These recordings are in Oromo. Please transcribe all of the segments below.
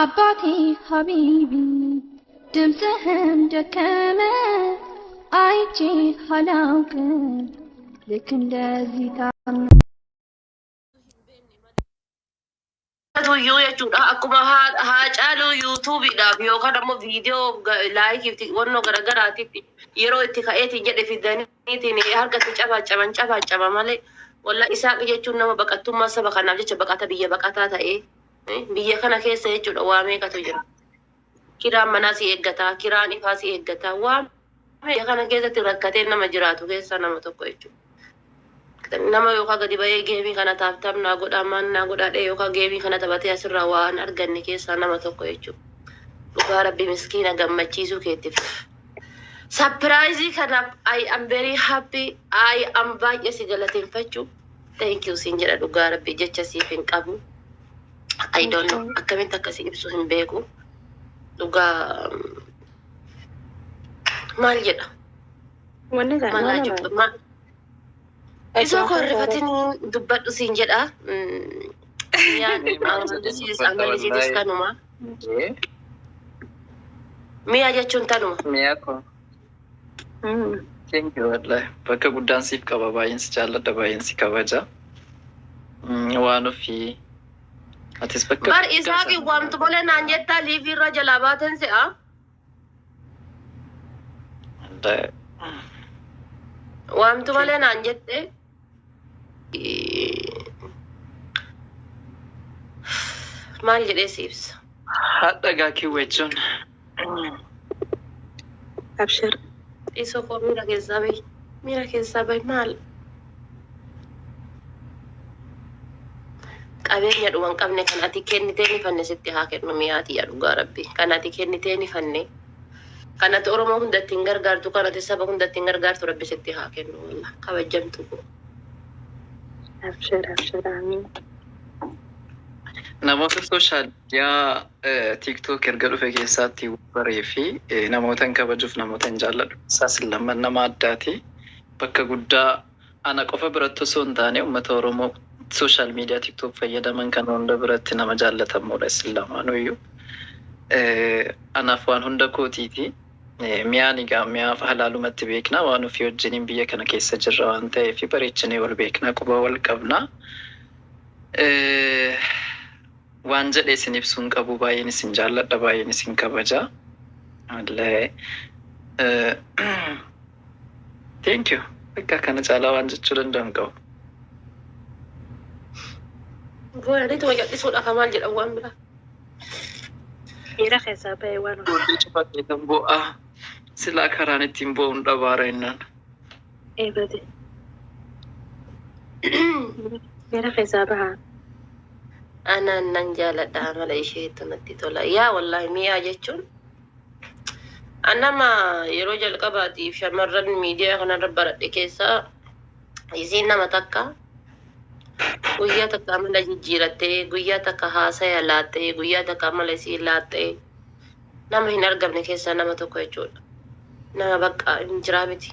አባቴ ሀቢቢ ድምፅህም ደከመ አይቼ አላውቅም ልክ እንደዚህ ታም Tuyyuu jechuudha. Akkuma Haacaaluu yuutuubiidhaaf yookaan ammoo viidiyoo laayikiif wannoo garagaraatitti yeroo itti ka'eetiin jedhe fidaniitiin harka itti cabaacaban cabaacaba malee, walla Isaaq jechuun nama baqattummaa saba kanaaf jecha baqata biyya baqataa ta'ee biyya kana keessa jechuudha. Waa meeqatu jira. Kiraan manaa si eeggataa, kiraan ifaa si eeggataa, waa biyya kana keessatti rakkatee nama jiraatu keessaa nama tokko jechuudha. Nama yookaan gadi bahee geemii kana tap tap naa godhaa, maal naa godhaa dhee yookaan geemii kana taphatee asirraa waan arganne keessaa nama tokko jechuudha. Dhugaa Rabbi, miskiina gammachiisuu keetiif. Surprise kanaaf I am very happy. I am baay'ee si galateeffachuu. Thank you siin jedha. Dhugaa Rabbi, jecha siif hin qabu. I don't know, akkamitti akkasii ibsu hin beeku. Dhugaa maal jedha? Wanni isaa Maal maal ajibba? Maal? Isoo korrifatin dubbadhu siin jedha. Miyaan amalisiis amalisiitis kanuma. Mi'a jechuun tanuma. Mi'a koo. Thank you, wallahi. Bakka guddaan siif qaba. Baay'een si jaalladha. Baay'een si kabaja. Waan ofii. Atis bakka Bar guddaa Isaaqi isaan waamtu malee naan jettaa live irra jalaa baateen se'a. Wallahi. Waamtu malee naan jette. Maal jedhee si ibsa? Hadha gaa kiwwechuun. Abshir. Isoo koo, miira keessaa bahi. Miira keessaa bahi maal? Qabeenya dhuma hin qabne kan ati kennitee ni fanne sitti haa kennu, mi'aati yaa, dhugaa Rabbi. Kan ati kennitee ni fanne. Kan ati Oromoo hunda ittiin gargaartu, kan ati saba hunda ittiin gargaartu Rabbi sitti haa kennu, wallah kabajamtu koo. Abshir, abshir, amiin. Namoota social media TikTok erga dhufe keessaatti baree fi namoota hin kabajuuf, namoota hin jaalladhu keessaas lamman nama addaati. Bakka guddaa ana qofa biratti osoo hin taane uummata Oromoo social media TikTok fayyadaman kana hunda biratti nama jaallatamuudha isin lamaanuyyuu. Anaaf waan hunda kootiiti. Mi'aan egaa mi'aaf halaalumatti beekna, waan ofii wajjiniin biyya kana keessa jirra waan ta'eef bareechinee wal beekna, quba wal qabna. Waan jedhee isin ibsuu hin qabu, baay'een isin jaalladha, baay'een isin kabaja. Wallahi. Thank you. Bakka kana caalaa waan jechuu danda'u hin qabu. Boolaniituma cal'isuudha ka maal jedhan waan biraa. Miira keessaa ba'e waan ofii. Booddee cufadhee kan bo'aa. Silaa karaan ittiin bo'uun dhabaara jennaan. Eebate. Miira keessaa bahaa. Anaan nan jaaladha, amala isheetu natti tola. Yaa wallaahi, mi'aa jechuun anama yeroo jalqabaatiif shamarran miidiyaa kanarra baradhe keessaa isiin nama takka. Guyyaa takka amala jijjiirattee, guyyaa takka haasaya laattee, guyyaa takka amala isii laattee nama hin argamne keessaa nama tokko jechuudha. Nama bakka hin jiraa miti.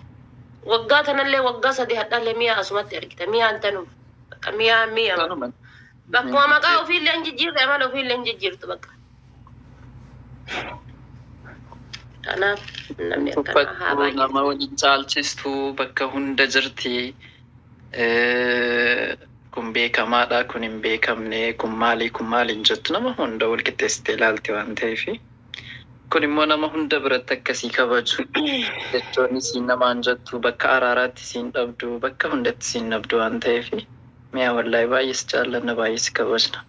Waggaa tanallee, waggaa 3 hadhaallee mi'a asumatti argita. Mi'aan tanuma. Bakka mi'aa mi'a. Tanuma. Bakkuma maqaa ofiillee hin jijjiirre, amala ofiillee hin jijjiirtu bakka. Kanaaf namni akkanaa haa Tuffattuu baay'atu. Nama waliin caalchistuu bakka hunda jirti. Kun beekamaadha, kun hin beekamne, kun maali, kun maali hin jettu, nama hunda wal qixxeessitee ilaalti waan ta'eef. Kun immoo nama hunda biratti akkasii kabaju. Jechoonni siin namaan jettu, bakka araaraatti siin dhabdu, bakka hundatti siin dhabdu waan ta'eef. Mi'a, wallaahi, baay'ee si jaallanna, baay'ee si kabajna.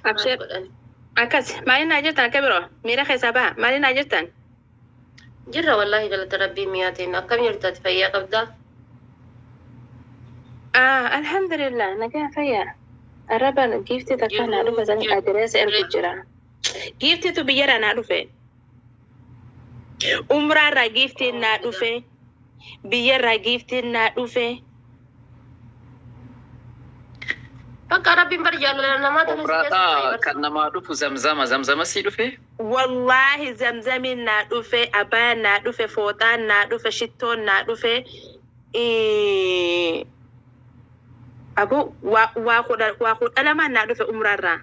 Maal Abshir. godhan? Akkas maaliin naa jirtan akka biroo miira keessaa baha, maaliin naa jirtan? Jirra wallaahi, galata Rabbii. Mi'aatiin akkam jirtaati, fayyaa qabdaa? Ah, alhamdulillah, nagaa fayyaa. Arrabaan giiftii takka naa dhufe san adireesa ergu jira. Giiftiitu biyyarraa naa dhufe. Umraarraa giiftiin naa dhufe. Biyyarraa giiftiin naa dhufe. Bakka Rabbiin bar jaalala namaa tana si keessa ta'e Umraadhaa bar. kan namaa dhufu zamzama. Zamzama sii dhufe? Wallaahi, zamzamiin naa dhufe, abayaan naa dhufe, fooxaan naa dhufe, shittoon naa dhufe. Aboo waa 12 naa dhufe umraarraa.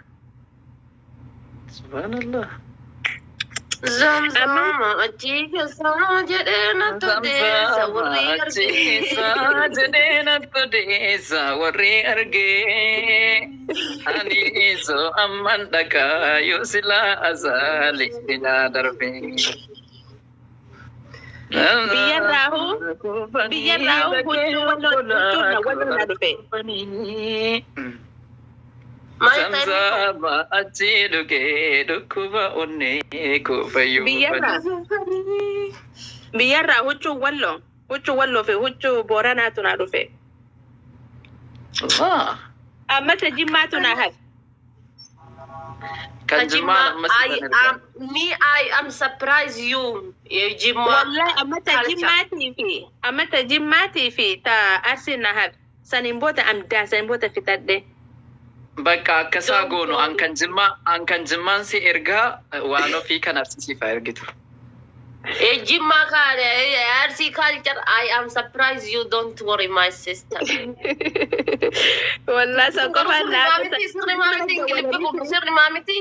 Subhanallah. Zamzama achi keessaa jedhee natti odeessa warri Achi argee. keessa jedhee natti odeessa warri argee. Ani isoo amman dhaqaa yoo silaa azaali dinaa darbee. Biyyarraahu huccuu walloo naa dhufe. Maal ta'e? Zamzama achi dhugee dhukkuba onnee koo fayyuu. Biyyarraa huccuu walloo fi huccuu booranaatu naa dhufe. Allah. Amma ta Jimmaatu naa hafe. Kan Jimmaan ammas I am me, I am surprised you, Jimma. Wallahi amma ta culture. Jimmaatii fi ta Arsii naa hafe. Saniin booda amdaa saniin booda fitadhe. Bakka akkasaa goonu, an kan Jimmaan si ergaa, waan ofii kan Arsiisiif haa ergitu. Jimma kan Arsii culture, I am surprised you, don't worry, my sister. Wallahi san qofaan naa Sirri sirri maamiti, Ingiliffi kun sirri maamiti.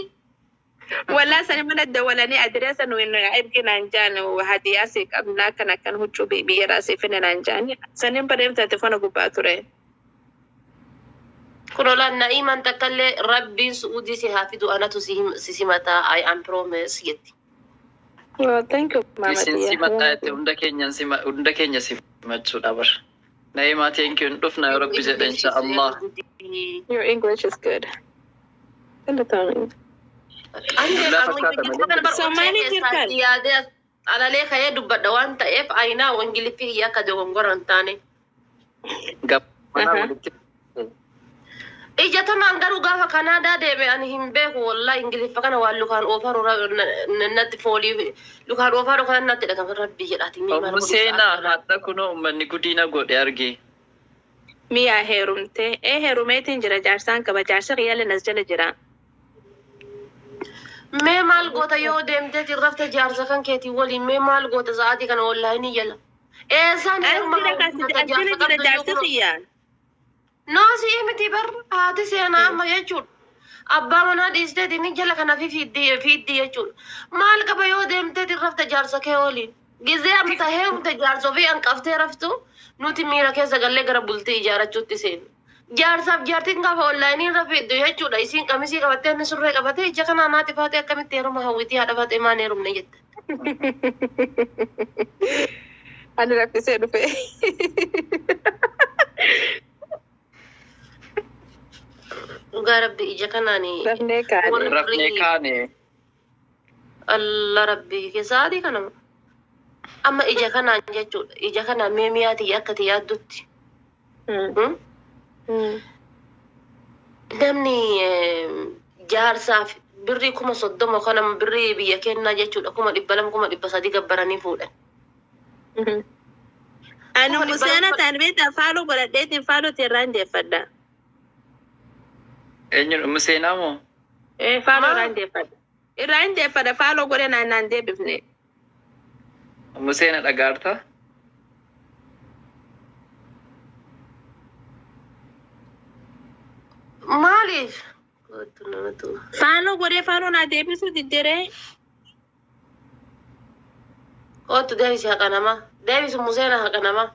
Wallahi sani mana dawalanii adireesa nu ergi naan jaan, hadiyaa si qabnaa kan akkan huccuu biyyarraa si finne naan jaan, saniin bareef telefoona gubbaa ture. Kun olaan Na'iimaan takkallee Rabbiin Su'uudii si haa fidu, anatu si simataa, I am promise jetti. Oh, thank you, Mama. Isin simadhaa jette, hunda keenya simachuudha bar. Na'imaa, thank you, hin dhufna yoo Rabbi jedhe, insha Allah. Your English is good. Galatoomi. Somaalii jirtan? Yaadee alalee ka'ee dubbadha waan ta'eef ayinaa Ingiliffii kiyya akka dogongora hin taane. Gabbana walitti. Ija tanaan garuu gaafa Kanaadaa deeme ani hin beeku, wallahi Ingiliffa kana waan lukaan oofaru natti foolii lukaan oofaru kana natti dhagama, Rabbi jedhaati. Obbo Seenaa, haadha kunoo uummanni guddina godhe arge. Mi'a heerumte. Ee, heerumeetiin jira, jaarsaan qaba. Jaarsa kiyyaallee nas jala jira. Mee maal goota yoo deemtee rafte jaarsa kan keetii waliin? Mee maal goota sa'aatii kana wallahi ni jala. Eessaan heeruma? As jala jira jaarsi kiyya. Noo, si'ii miti bar, haati seenaa amma jechuudha. Abbaa manaa dhiisteeti ni jala kana fi fiiddi jechuudha. Maal qaba yoo deemtee rafte jaarsa kee waliin? Gizee amma heerumte jaarsa ofii hanqaftee raftu, nuti miira keessa gallee gara bultii ijaarrachuutti seenu. Jaarsaaf jaartiin gaafa onlaayinii irra fiiddu jechuudha. Isiin qamisii qabattee, inni surree qabatee, ija kanaa naati faatee akkamitti heeruma hawwitii haadha faatee maan heerumne jette. Ani raffisee dhufe. Dhugaa Rabbi, ija kanaani. Rafnee kaane. Rafnee kaane. Allah Rabbi keessaatii kanama. Amma ija kanaan jechuudha. Ija kanaan mee mi'aatii akka ati yaaddutti. Namni jaarsaaf birrii 30,000 kana, birrii biyya kennaa jechuudha, 200,000, 300,000 gabbaranii fuudhan. Ani Museena ta'an beektaa, follow godhadheetiin follow irraa deeffadha. Eenyuun, Museenaa moo? Ee, follow irraa deeffadha. Irraa deeffadha, follow godhe naan deebifne. Museena dhagaartaa? Maaliif? Kootu namatu. Follow godhee follow naa deebisuu diddeeree. Kootu deebisi, haqa namaa. Deebisi Museena, haqa namaa.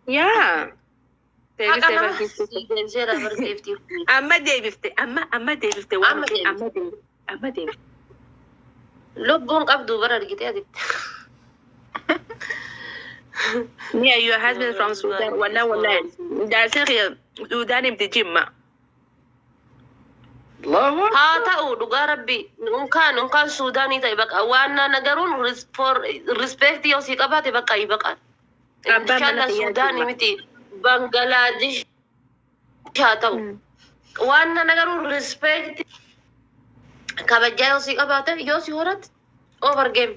Yaa. Haqa Deebisee namaa. barsiifte. Deebiseera barsiifti. Amma deebifte, amma deebifte waan Amma deebifte. Amma deebifte, amma deebifte. Lubbuun qabdu bara argitee atitti. Me and your husband from Sudan. Wallah, wallah. Jaarsi Sudan ibti Jimma. Allahu Haa ta'u, dhugaa Rabbi, unkaan Suudaanii ta'e baqa waan naana garuun respect yoo sii qabaate bakka baqa. Abbaan mana Inshallah kiyyaa Suudaanii Jimma. miti, Bangalaadish haa ta'u. Waan naana garuun respect kabajaa yoo sii qabaate, yoo si horate over game.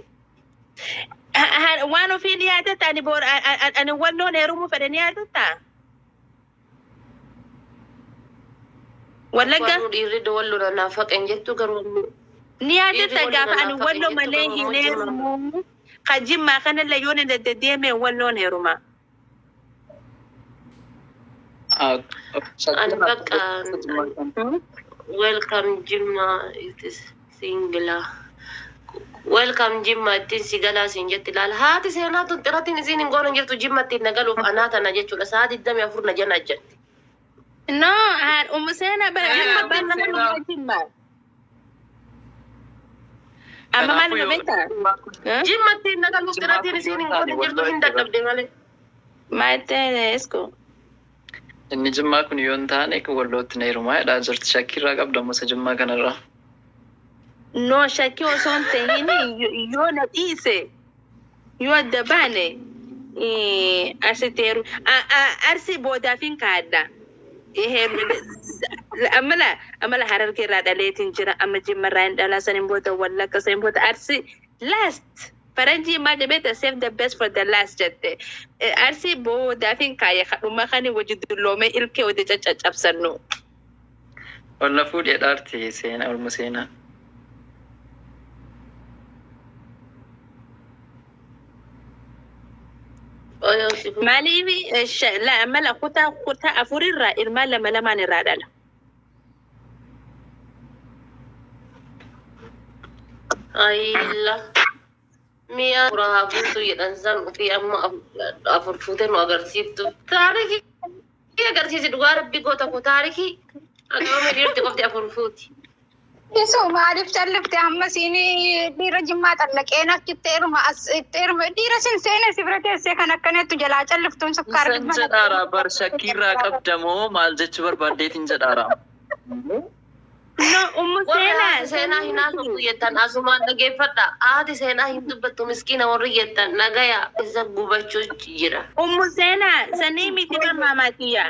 Waan ofii ni yaadatta, ani boor ani walloon heerumuu fedhe ni yaadatta. Wallagga Warri dhiirri walloon naaf haqan jettu garuu ni yaadatta Dhiirri gaafa walloon ani naaf walloo haqan malee jettu hin garuu heerumuu. Kan Jimmaa kanallee yoo ni deddeebi'e walloon heeruma. Ani bakka welcome Jimma, it is single. Welcome Jimma ittiin si galaa siin jetti ilaala. Haati seenaa tun xiratiin isiin hin goone hin jirtu Jimma ittiin na galuuf anaa tana jechuudha. Sa'a 24 na jala jetti. No, umu seenaa bara Jimma abbaan ittiin na mana galuuf. Jimma. Amma maal Kanaafuu nu yoo beektaa? Jimma ittiin na galuuf Jimmaa xiratiin kun isiin yoo hin taane goone hin jirtu walloo hin itti dadhabde malee. Maal ta'e eesku? Inni jimmaa kun yoo hin taane wallootti na heerumaa jedhaa jirti. Shakkii irraa qabda musa jimmaa kanarraa. No, shakkii osoo hin ta'in yoo na dhiise, yoo adda baane, asitti heeru arsii boodaaf hin kaadda. Amala amala Harargee irraa dhaleetiin jira, amma Jimma irraa hin dhalaa, saniin booda Wallagga, saniin booda Arsii last. Faranjii maal jedhee, "Save the best for the last" jette. Arsii boodaaf hin kaayye, kadhuma kani wajji dulloomee ilkee wajji caccabsannu. Olla fuudhee dhaarti seenaa olmu seenaa. Oyoo si fuudhe. Maaliif amala kutaa afurirraa ilmaan lama lamaan irraa dhala. Ayila. Mi'a furaa fuutu jedhan san ofii amma afur fuutee nu agarsiiftu. Taarikii agarsiisi, dhugaa rabbii goota koo, taarikii akkamitti dhiirti qofti afur fuuti. Isu maaliif callifte? Amma siin dhiira Jimmaa xallaqeen achitti heeruma, as itti heeruma, dhiira sin seene si bira teessee kan akkanattu jalaa calliftuun sukkaara. Isan jedhaara bar, shakkii irraa qabda moo maal jechuu barbaaddeetiin jedhaara. No, ummu Warri seenaa. haati seenaa hin haasoftu jettan asumaan dhageeffadha. Haati seenaa hin dubbattu miskiina warri jettan nagaya isa gubachuu jira. Ummu seenaa sanii miti kan maamaatiyya.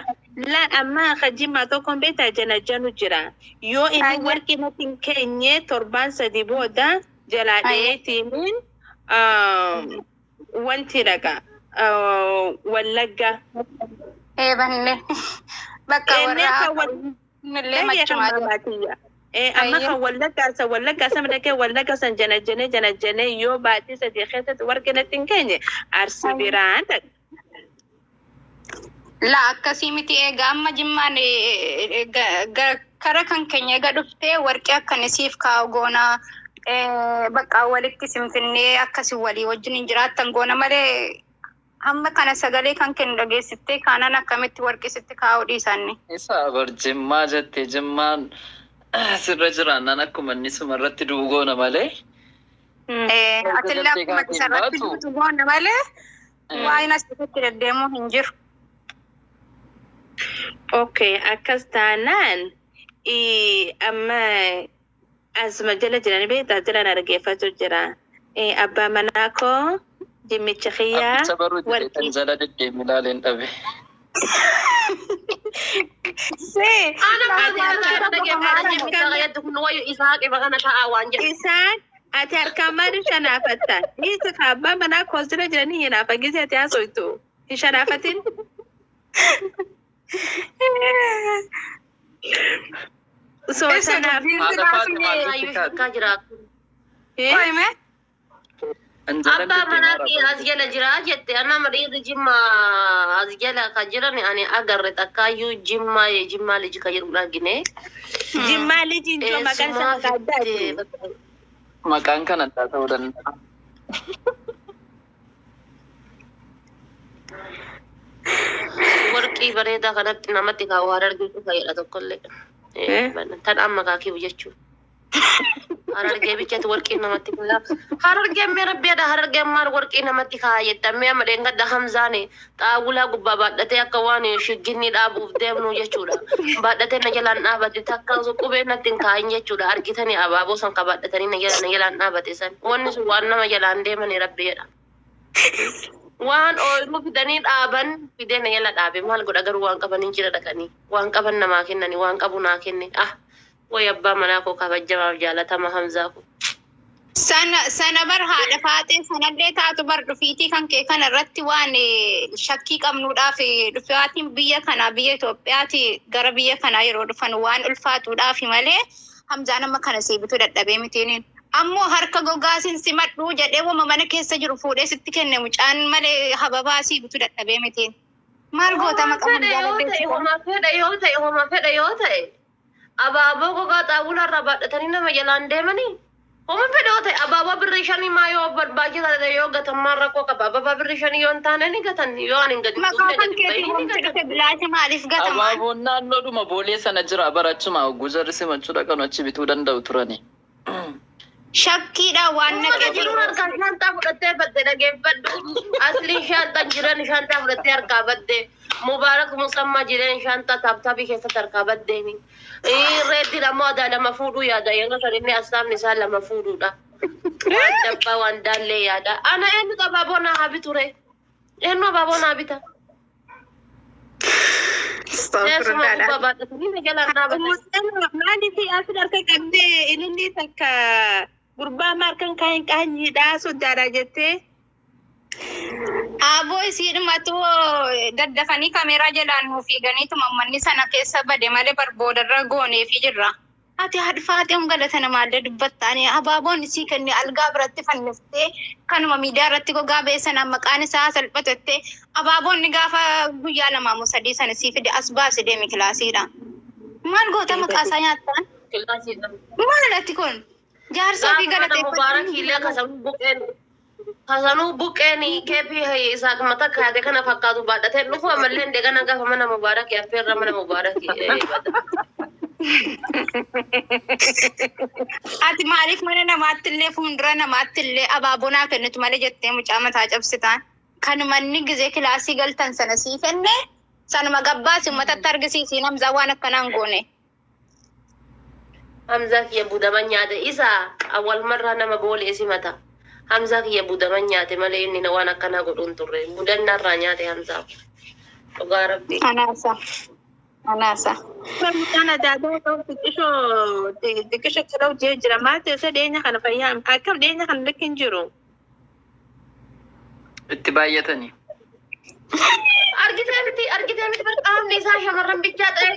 La amma ka Jimmaa tokkoon beektaa jana janu jira. Yoo inni warqii natti hin keenye, torbaan 3 booda jalaa dhiyeetiin wanti dhaqa Wallagga. Eebanne bakka Inni warra kan wal illee Dhagee kan machumaa jira. maamaatiyya. Amma kan Wallaggaa san, Wallaggaa san dhaqee, Wallagga san jana janee jana janee, yoo baatii 3 keessatti warqii natti hin keenye, Arsii biraan dhaqa. La akkasii miti, egaa amma Jimmaan kara kan keenya eega dhuftee warqee akkan isiif kaa'u goona, bakka walitti simfinnee akkasii walii wajjin hin jiraattan goona malee, hamma kana sagalee kan kennu dhageessittee kaanaan akkamitti warqee sitti kaa'uu dhiisanni? Isa bar Jimmaa jettee, Jimmaan sirra jiraannaan akkuma inni suma irratti du'u goona malee. Erga Atillee galtee akkuma kaateen isarratti baatu. duutu goona malee waa'een asirratti deddeemuu hin jiru. Okay, akkas taanaan amma asuma jala jirani beektaa jiran argeeffatu jira. Abbaa manaa koo jimmicha kiyyaa Abbicha baruu jedhee warqii. kan jala deddeemu ilaaleen dhabe. See, Ana ati maal harka dhageeffadha jimmicha qayyaddu kun wayu isaa qiba kana ta'a waan jedhu. Isaan ati harkaan maaliif shanaafatta? Dhiisi ka abbaa manaa koo jala jiranii hinaafa gisee ati haasoftu. Hin shanaafatin. So Isa tanaaf dubbiin Haadha silaa Faati maal fi jetti Ayyuu kaate? shakkaa jiraatu. Qoyme. An jalan Abbaa manaa deddeemaa kee as jala jira jette, anama dhiirri Jimmaa as jala ka jiran ani agarre takkaayyuu Jimmaa Jimmaa liji ka jedhu dhagine. Jimmaa lijiin joo maqaan isaa Eessumaa maqaa addaati. fiddee Maqaan kan addaa ta'uu danda'a. Warqii bareedaa kanatti namatti kaa'u Harargeetu fayyada tokkollee. Tan amma kaakibu jechuudha. Harargee bichatti warqii namatti kaa'a. Harargeen mee rabbiidha, Harargeen maal warqii namatti kaa'a jetta? Mee amma dheengadda Hamzaan xaawulaa gubbaa baadhatee akka waan shigginni dhaabuuf deemnu jechuudha. Baadhatee na jalaan dhaabate, takka osoo qubee natti hin kaa'in jechuudha. Argitanii abaaboo san ka baadhatanii na jalaan dhaabate san. Wanni sun waan nama jalaan deemanii rabbiidha. Waan ooyiruu fidanii dhaaban fidee na jala dhaabe, maal godha garuu? Waan qaban hin jira dhaqanii waan qaban namaa kennanii, waan qabu naa kenne. Ah, way abbaa manaa koo kabajamaaf jaalatama Hamzaa koo. Sana sana bar haadha faaxee sanallee taatu bar, dhufiitii kan kee kana irratti waan shakkii qabnuudhaaf, dhufaatiin biyya kanaa, biyya Itoophiyaati gara biyya kanaa yeroo dhufan waan ulfaatuudhaaf malee, Hamzaan amma kana sii bituu dadhabee mitiiniin. Ammoo harka gogaasin simadhuu jedhee wama mana keessa jiru fuudhee sitti kenne mucaan malee hababaa sii bituu dadhabee mitiin. Maal goota Homaa maqaa fedha yoo ta'e, homaa fedha yoo ta'e, homaa fedha yoo ta'e, abaaboo gogaa xaawulaa irraa baadhatanii nama jalaan deemanii. Homaa fedha yoo ta'e, abaaboo birrii 5 maa yoo barbaachisaa ta'e yoo gatan maal rakkoo qaba? Abaaboo birrii 5 yoo hin taane ni gatan, yoo ani hin gadi Maqaa tuufne kan gadi hin keetii bahin ni homti gatan. dhufe bilaashi maaliif gatamaan? Abaaboon naannoodhuma boolee sana jira barachuma hogguu jarri simachuu dhaqan achi bituu danda'u turani. Shakkiidhaan waan Uummata naqee jiruun harkaa shaantaa fudhattee badde, dhageeffadhu. Asliin shaantaa jiran shaantaa fudhattee harkaa badde. Mubaarak Musammaa jireen shaantaa taaptaabii keessatti harkaa baddeeni. Reeddiin ammoo adaa lama fuudhuu yaada. Yeroo san inni assaabni isaa lama fuudhuudha. Waan dabbaa waan daallee yaada. Ana eenyutu abaaboo naa haa bitu ree? Eenyu abaaboo naa bita? Teessuma gubbaa baadhatanii na jalaan dhaabatan. Maaliif as harka qabdee inni takka gurbaa maarkan kaa'in qaanyiidhaa soddaadha jettee? Aboo isiidhumatu daddafanii kaameeraa jalaan nuuf fiiganiituma manni sana keessa bade malee barboodarra gooneefii jirra. Ati haadha galata namaallee dubbattaanii abaaboon isii kenne algaa biratti fanniftee kanuma miidiyaa irratti gogaa ba'e sana maqaan isaa salphatattee abaaboonni gaafa guyyaa 2 moo 3 sana sii fide as baase deemi kilaasiidha. Maal goota maqaa isaa nyaattaan? Kilaasiidha. Maal ati kun? Jaarsa ofii Gaafa mana Mubaarak galateeffatu. illee kasanuu buqqeen keepii isaa mata kaate kana fakkaatu baadhatee dhufu ammallee indegana gaafa mana Mubaarak affeerra mana Mubaarak. Ati maaliif mana namaatti illee fuuldura namaatti illee abaaboo naa kennitu malee jettee mucaa mataa cabsitaan? Kan manni gizee kilaasii galtan sana sii kenne sanuma gabbaasi uummatatti argisiisii namzaa waan akkanaan goone. Hamzaa kiyya budaman nyaate isa awwal marraa nama boolee simata. Hamzaa kiyya budaman nyaate malee inni waan akkanaa godhuun turre. Budannarraa nyaate Hamzaa. Dhugaa Rabbii. Anaasa. Anaasa. Mucaan adaadaa qabu xiqqishoo xiqqisho kira hojii jira. Maal ta'e dhiyeenya kana fayyaa akkam dhiyeenya kana likki hin jiru. Itti baay'atanii. Argitee miti qaamni isaa shamarran bichaa ta'e,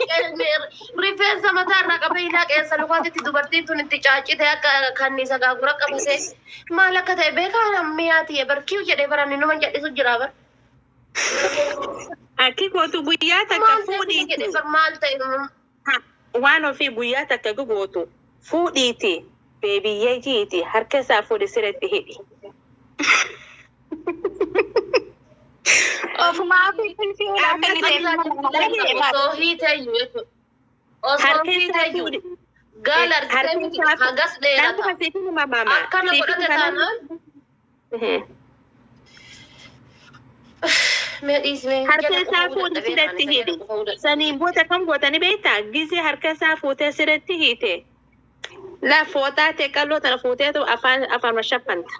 rifeensa mataa irraa qabee ilaa qeensa lukaatitti dubartiin tun itti caacite akka kanniisa gaagura qabate maal akka ta'e beekaa nammiyaati barkiu jedhee baranni numa jedhisu jira bar. Akki gootu guyyaa takka Maal ta'e jedhee fuudhiiti. bar maal ta'e. Waan ofii guyyaa takka gootu fuudhiiti. Beebiyyee jiiti harka isaa fuudhi sirriitti hidhi. Ofumaa fi filfiidhaa kennitee. Osoo hiiteeyyuu jechuudha. Osoo Harka isaa hiiteeyyuu fuudhi. gaala argitee Harka miti isaa hagas dheerata. Dhaaluma siifin hima maama. Akkana Siifin godhate kanaan. taanaan mee dhiisnee Harka jala isaa qufuu fuudhi dadhabee sirriitti taane jala hidhi. qufuu dadhabee. Saniin booda kam gootani beektaa? Gizee harka isaa fuutee sirriitti hiite. La fooxaa ta'e qalloo tana fuuteetu afaan afaan shaffanta.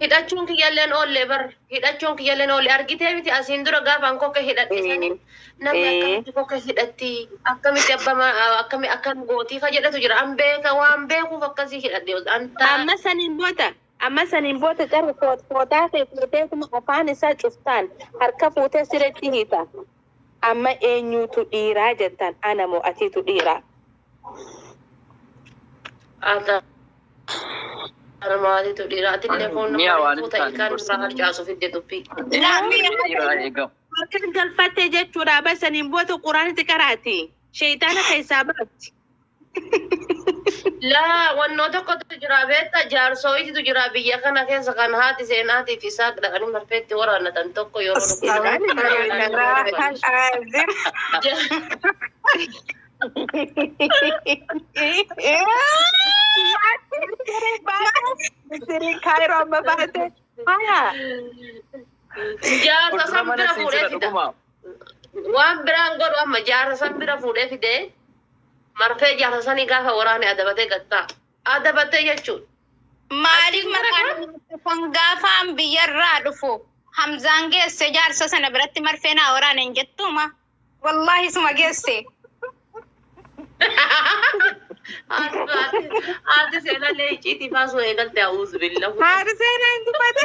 Hidhachuun kiyyalleen oollee bar, hidhachuun kiyyalleen oollee argitee miti asiin dura gaafaan kokke hidhadhe sanii namni akkamitti kokke hidhatti, akkamitti abbama akkami akkam gootii ka jedhatu jira. An beeka waan beekuuf akkasii hidhadhe an taa. Amma saniin booda qarri fooxaa ta'e fuuteetuma afaan isaa cuftaan harka fuutee sirriitti hiita. Amma eenyuutu dhiiraa jettan, ana moo atiitu dhiiraa? Aadaa maatiitu dhiira atillee foon Mi'a nama waan hin fuuta taane ilkaan irraa gorsa. harcaasuuf hidde dubbii. Dhiiraa eegamu. Harkaan galfattee jechuudha. Amma saniin booda quraanitti qaraati. Sheeyitaana keessaa baatti. Laa, wannoo tokkotu jira beektaa, jaarsooyitu jira biyya kana keessa kan haati seenaatii fi isaaq dhaqanii marfeetti waraannatan tokko yeroo dhufu. Kaayiroo amma baate. Haya. Jaarsa Fuuldura san mana bira sii fuudhee jira fida. dhuguma. Waan biraan godhu amma jaarsa san bira fuudhee fidee marfee jaarsa sanii gaafa waraane adabatee gattaa. Adabatee jechuudha. Maaliif maqaan kan gaafaan biyyarraa dhufu Hamzaan geesse jaarsa sana biratti marfee naa waraane hin jettuuma? Wallaahi suma geesse. Haati seenallee icciitii baasuu eegalte, a'uuzu billah. Haati seenaa hin dubbate.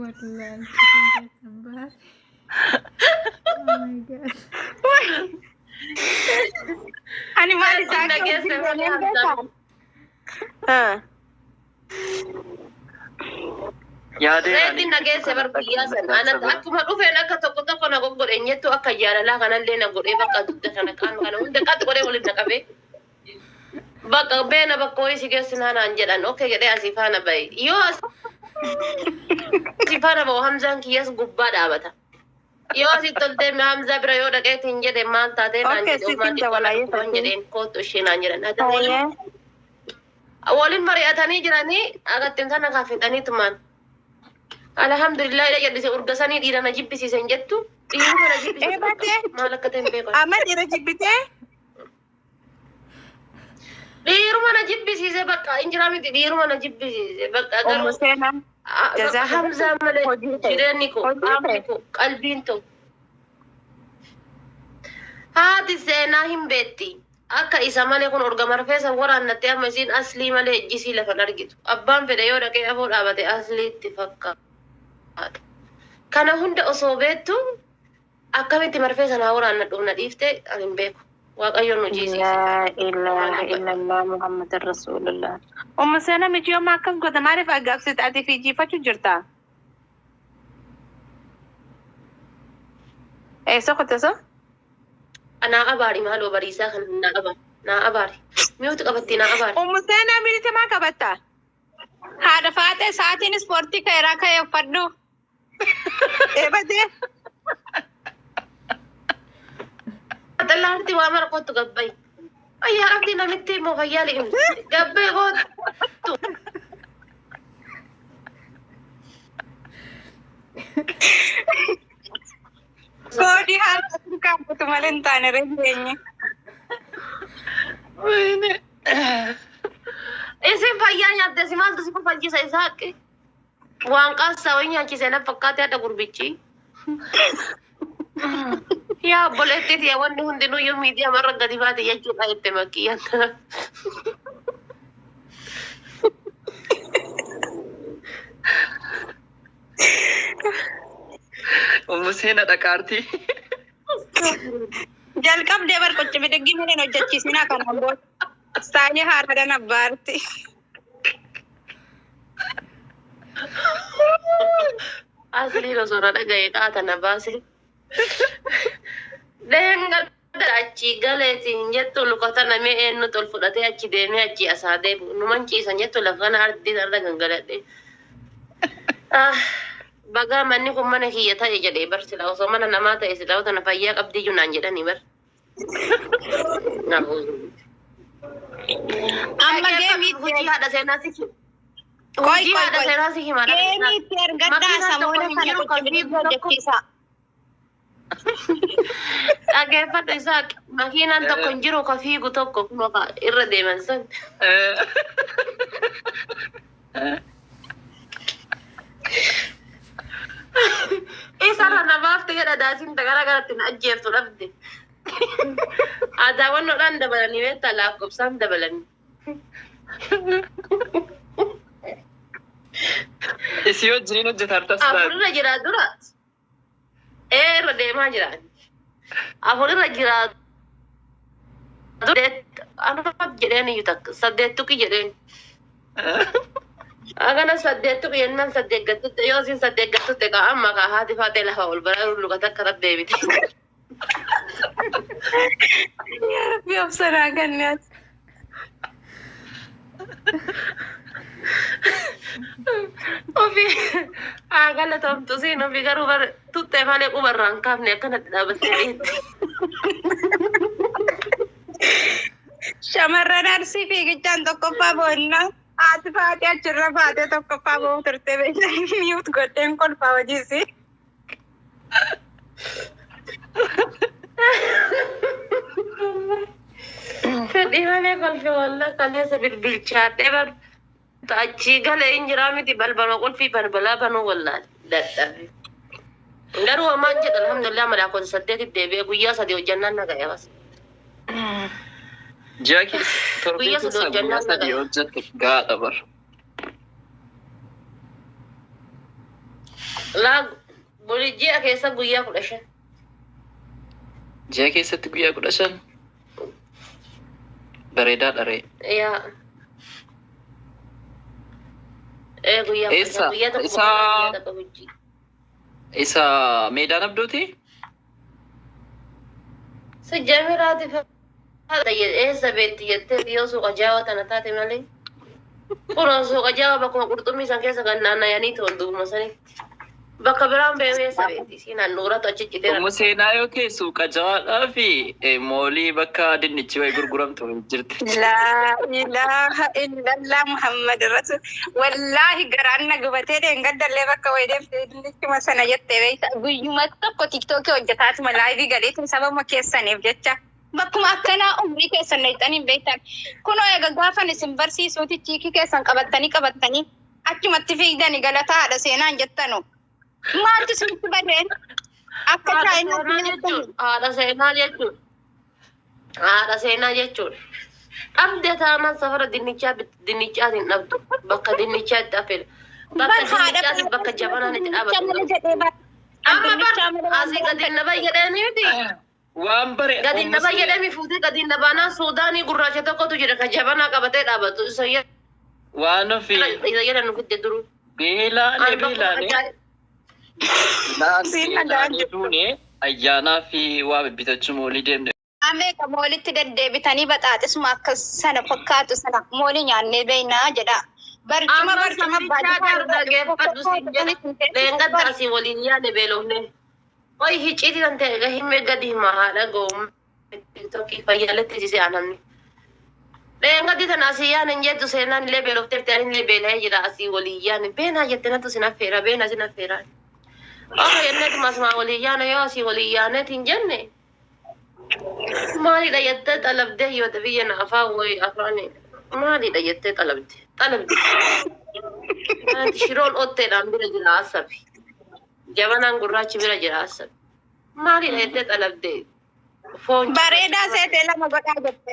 Wallahi kan baase. Oh my God. Ani maal isaa Hunda geesse malee Hamzaan. Yaadeera Reetti na geesse bar guyyaa sana. Ana akkuma dhufeen akka tokko tokko na goggodhe jettu, akka jaalalaa kanallee na godhee, bakka dugda kana, qaama kana hunda qaxi godhee waliin na qabee. Bakka beena bakka wayii si geessinaa naan jedhan, okay jedhee asii faana bahe. Yoo asii faana bahu Hamzaan kiyyas gubbaa dhaabata. Yoo asitti ol deeme Hamzaa bira yoo dhaqeetiin jedhe, maal taatee naan Okay, jedhe, sitti ofumaan hin xiqqoo na dabalaa. dhukkuban jedheen, kootu ishee naan jedhan. Ati waliin mari'atanii jiranii agattiin sana kaafetaniitumaan. Alhamdulillah jedhise, urga sanii dhiira na jibbisiisen jettu, dhiiruma na jibbisiise. Eebatee. Maal akka ta'e hin beeku. Amma dhiira jibbitee? Dhiiruma na jibbisiise, bakka injiraa miti, dhiiruma na jibbisiise bakka garuu. Ummu Seenaa. Jazaa. Hamzaa malee Hojii ta'e. jireenyi koo, Hojii qaamni ta'e. koo, qalbiin ta'u. Haati Seenaa hin beetti. Akka isa malee kun orga marfeessa waraannattee, amma isiin aslii malee ejjisii lafa hin argitu. Abbaan fedhe yoo dhaqee afoo dhaabate asliitti fakkaata. Kana hunda osoo beektu akkamitti marfeessa naa waraannadhuuf na dhiifte, ani hin beeku. Waaqayyoon nu jiisiise. Laa ilaaha illallah Muhammadan Rasulullah. Ummu Seenaa, miti yooma akkas goota, maaliif aggaabsite ati fi jiifachuu jirta? Eessa qote so? Naa abaari, maaloo bariisaa kana naa abaari. Naa abaari. Mi'ooti qabattee naa abaari. Ummu Seenaa, miti maa qabatta? Haadha Faatee, sa'aatiin ispoortii ka'eeraa ka'ee uffadhu. Eebatee. Xallaarti waa mara kootu gabbayi. Fayyaa qabdi namitti immoo fayyaa liqimti. Gabbayi kootu. Koodii haala Afrikaa malee hin taane reenye. Wayne. Isin fayyaa nyaatte, si maaltu si fayyisa isaa haqqi? Waan qaassaa wayii nyaachise na fakkaate hadha gurbichi. Yaa obboleettii tiya, wanni hundinuu yoo miidiyaa marra gadi baate jechuudha jette makiyyaan. Ummu Seenaa dhaqaartii. Jalqabdee bar qochi bidiggii malee hin hojjechiisinaa kanaan booda. Istaayilii haaraadhaan abbaarti. Asliin osoo na dhaga'e qaata na baase. Deenga achi galeetiin jettu, lukata namee eenyutu ol fudhatee achi deemee achi asaa deebi'u. Numan ciisan jettu, lafa kana ardii irra gangaladhe. Ah, bagaa manni kun mana kiyya ta'e jedhee bar, sila osoo mana namaa ta'e sila tana fayyaa qabdii naan jedhanii bar. Amma geemii Hojii haadha Seenaa si Qoy, hojii qoy, haadha qoy. Seenaa si hima. Geemii itti ergadhaa Makiinaan tokko samoona hin kana jiru qochi kan bidiggii fiigu tokko. hojjechiisaa. Dhaggeeffadhu isaa, makiinaan tokko hin jiru ka fiigu tokko kunoo ka irra deeman san. Isarra na baafte jedha, daasiin gara garatti na ajjeeftu dhabde. Adaawwannoodhaan dabalanii beektaa, lakkoofsaan dabalanii. Isii wajjiniin hojjeta hartas. Afurra jira dura. Ee, irra deemaa jira. Afurra jira. Anuma jedheen iyyuu takka saddeet tuqi jedheen. Akana saddeet tuqi jennaan saddeet gattutte, yoo isin saddeet gattutte kaa amma kaa haati Faatee lafa ol bara luka takka rabbeebite. Yaa Rabbi, obsanaa kennaas. Ofii haa galatamtu siin, ofii garuu bar tuttee malee qubarraa hin kaafne, akkanatti dhaabattee dhiyeetti. Shamarran Arsii fiigichaan tokkoffaa boonnaa. Haati Faatee achirra baatee tokkoffaa ba'uu turte beektaa, mute godheen kolfaa hojiisi. Fedhii malee kolfe walla, kaleessa bilbilchaadhee bar achii galee hin jiraa miti, balbala qulfii balbalaa banuu wallaale dadhabe. Garuu homaan jedha, alhamdulillah, malaakoota saddeetitti deebi'ee guyyaa 3 hojjannaan na ga'e bas. Ji'a keessa torbee Guyyaa 3 keessa guyyaa hojjannaan na 3 ga'e. hojjette gaadha bar. Laa, buli ji'a keessa guyyaa 15. Ji'a keessatti guyyaa 15 bareedaa dharee. Yaa. Ee, guyyaa Eessa? guyyaa tokko guyyaa tokko hojii. Isa meedaan abdooti? Si jamiraati eessa beetti jettee yoo suuqa jaawaa tana taate malee. Kunoo suuqa jaawaa bakkuma qurxummii san keessa kan naannayanii toon duubuma sanitti. Bakka biraan beemee eessa beetti? Isiin handhuuratu achi citeera. Ummu seenaa yoo ta'e suuqa jawaadhaa fi moolii bakka dinnichi wayii gurguramtu jirti. Laa ilaaha illallah Muhammad Rasul. Wallaahi garaan na gubatee dheengaddallee bakka wayii deemtee dinnichuma sana jettee beekta. Guyyuma tokko tiktookii hojjetaatuma laayivii galeetiin sababa keessaniif jecha. Bakkuma akkanaa umrii keessan dhayxanii hin beektan. Kunoo egaa gaafan isin barsiisuuti chiikii keessan qabattanii qabattanii achumatti fiigdanii galataa haadha seenaan jettanu. Maaltu isinitti badeen? Akka Haadha chaayinaatti seenaa jechuun haadha seenaa jechuun haadha seenaa jechuun dhabde taanaan safara dinnichaa dinnichaatiin dhabdu bakka dinnichaa itti affeela bakka Bar haadha dinnichaatiin bakka jabanaan itti dinnicha malee dhaabatu. jedhee bar. Amma bar Dinnicha malee waan asii gadi na bayyadhanii miti. Waan bare Gadi na bayyadhami fuutee gadi na baanaan Suudaanii gurraacha tokkotu jira kan jabanaa qabatee dhaabatu. Isa waan ofii isa jedhan nu fidde duruu. beelaane Ani bakkuma beelaane ajaa'ib. Siin dhagaan beelaane duune ayyaanaa fi waa bibbitachuu moolii deemne. Ameeka moolitti deddeebitanii baxaaxisuma akka sana fakkaatu sana moolii nyaannee beeknaa jedha. Barcuma Amma barcuma sammichaa dargaggeeffadhu siin jedha. Leengadda asii waliin yaane beelofne. Oyi hicciiti kan ta'e egaa himee gadi hima haadha gowwummaa. Tiktookii fayyaalatti sisee aanamni. Leengaddi tana asii yaane hin jettu seenaan illee beelofteerti ani illee beela'ee jira asii waliin yaane. Beenaa jette natu sin affeera beenaa sin affeera. Oka jenneetuma asumaa waliin yaane yoo asii waliin yaaneet hin jenne. Maalidha jettee xalabdee yoo biyya na afaan wayi afaan maalidha jettee xalabde xalabde. Shiroon otteedhaan bira jira asabi. Jabanaan gurraachi bira jira asabi. Maalidha jettee xalabde foon. Bareedaa seetee lama godhaa jette.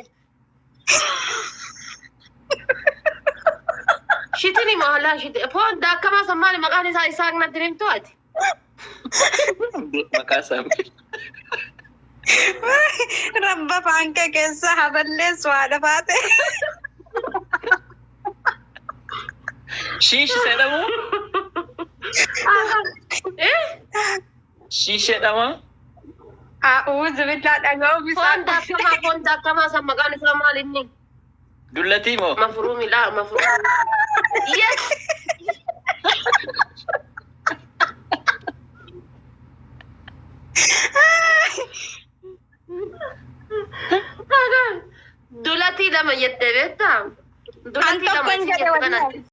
Shitini maalaa shiti foon daakkamaa san maali maqaan isaa isaa natti himtu ati. Maqaa isaa. Rabba faankee keessa haballeessu haadha faate. Shiishi jedhamu? Shiishi jedhama? A'uuzu billaa dhaga'uu Foon bisaan. daakkamaa foon daakkamaa san maqaan isaa maal inni? Dullatii moo? Mafuruumi laa mafuruumi. Yes! Dulatii lama jettee beektaa? An Dulatii tokko lama hin isin jedhe jette kana wallahi.